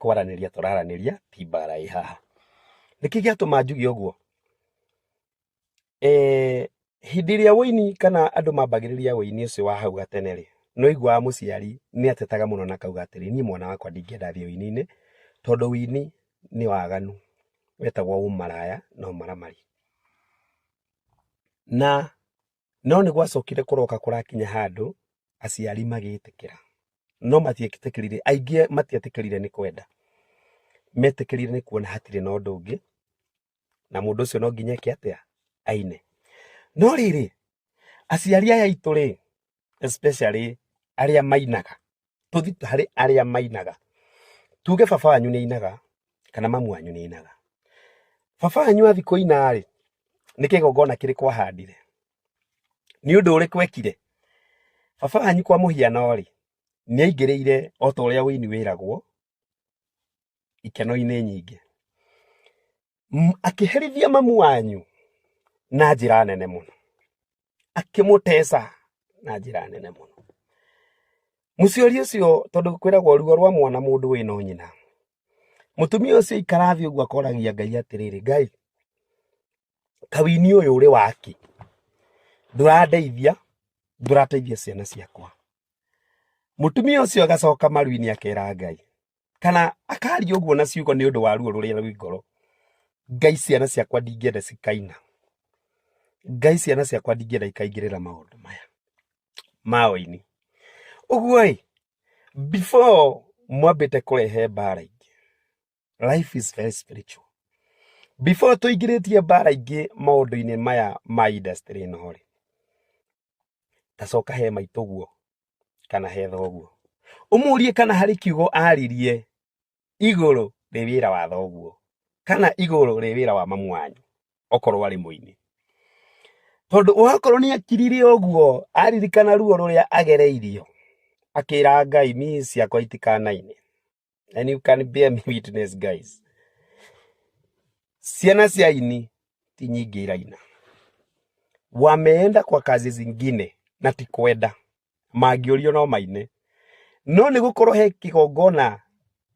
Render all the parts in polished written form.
Kwaranĩria tũraranĩria, ti mbara ĩ haha. Nĩkĩ gĩatũma njuge ũguo? Hĩndĩ ĩrĩa ũini kana andũ mambagĩrĩria ũini ũcio wa hau gatene rĩ, nĩ waiguaga mũciari nĩ atetaga mũno na akauga atĩrĩ, niĩ mwana wakwa ndingĩenda athiĩ ũini-inĩ, tondũ ũini nĩ waganu, wetagwo ũmaraya na ũmaramari. Na no nĩ gwacokire kũroka kũrakinya handũ aciari magĩtĩkĩra, no matietĩkĩrire, aingĩ matietĩkĩrire nĩ kwenda, metĩkĩrire nĩ kuona hatirĩ na ũndũ ũngĩ, na mũndũ ũcio no nginya eke atĩa? Aine. No rĩrĩ, aciari aya aitũ rĩ, especially arĩa mainaga, tũthiĩ harĩ arĩa mainaga, tuge baba wanyu nĩ ainaga kana mamu wanyu nĩ ainaga. Baba wanyu athiĩ kũina rĩ, nĩ kĩgongona kĩrĩkũ ahandire? Nĩ ũndũ ũrĩkũ ekire? Baba wanyu kwa mũhiano rĩ, nĩ aingĩrĩire o ta ũrĩa ũini wĩragwo ikeno-inĩ nyingĩ. Akĩherithia mamu wanyu na njĩra nene mũno, akĩmũteca na njĩra nene mũno. Mũciari ũcio tondũ kwĩragwo ruo rwa mwana mũndũ wĩ no nyina, mũtumia ũcio aikara thĩ ũguo akoragia Ngai atĩrĩrĩ, Ngai, kawini ũyũ ũrĩ waki? Ndũrandeithia, ndũrateithia ciana ciakwa. Mũtumia ũcio agacoka maru-inĩ akera Ngai, kana akaria ũguo na ciugo nĩ ũndũ wa ruo rũrĩa rwĩ ngoro, Ngai ciana ciakwa ndingĩenda cikaina, Ngai ciana ciakwa ndingĩenda ikaingĩrĩra maũndũ maya ma ũini. Ũguo ĩ, before mwambĩte kũrehe mbara ingĩ, life is very spiritual. Before tũingĩrĩtie mbara ingĩ maũndũ-inĩ maya ma industry ĩno rĩ, ta coka he maitũguo kana he thoguo, ũmũrie kana harĩ kiugo aririe igũrũ rĩ wĩra wa thoguo kana igũrũ rĩ wĩra wa mamu wanyu okorwo arĩ mũini. Tondũ wakorwo nĩ akirire ũguo aririkana ruo rũrĩa agereirio, akĩra Ngai niĩ ciakwa itikanaine. And you can bear me witness, guys, ciana cia aini ti nyingĩ iraina, wameenda kwa kazi zingine na ti kwenda, mangĩũrio no maine, no nĩ gũkorwo he kĩgongona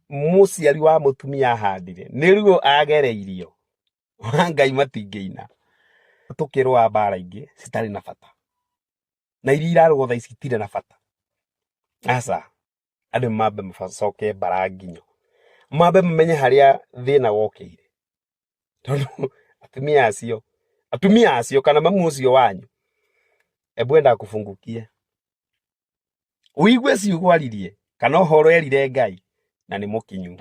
mũciari wa mũtumia ahandire, nĩ ruo agereirio wa Ngai, matingĩina. Tũkĩrũa mbara ingĩ citarĩ na bata, na iria irarũo thaa ici itirĩ na bata. Aca, andũ mambe macoke mbara nginyo, mambe mamenye harĩa thĩna wokĩire, tondũ atumia acio kana mamu ũcio wanyu, ebu enda akufungukie ũigue ciugo aririe kana ũhoro erire Ngai na nĩ mũkinyu.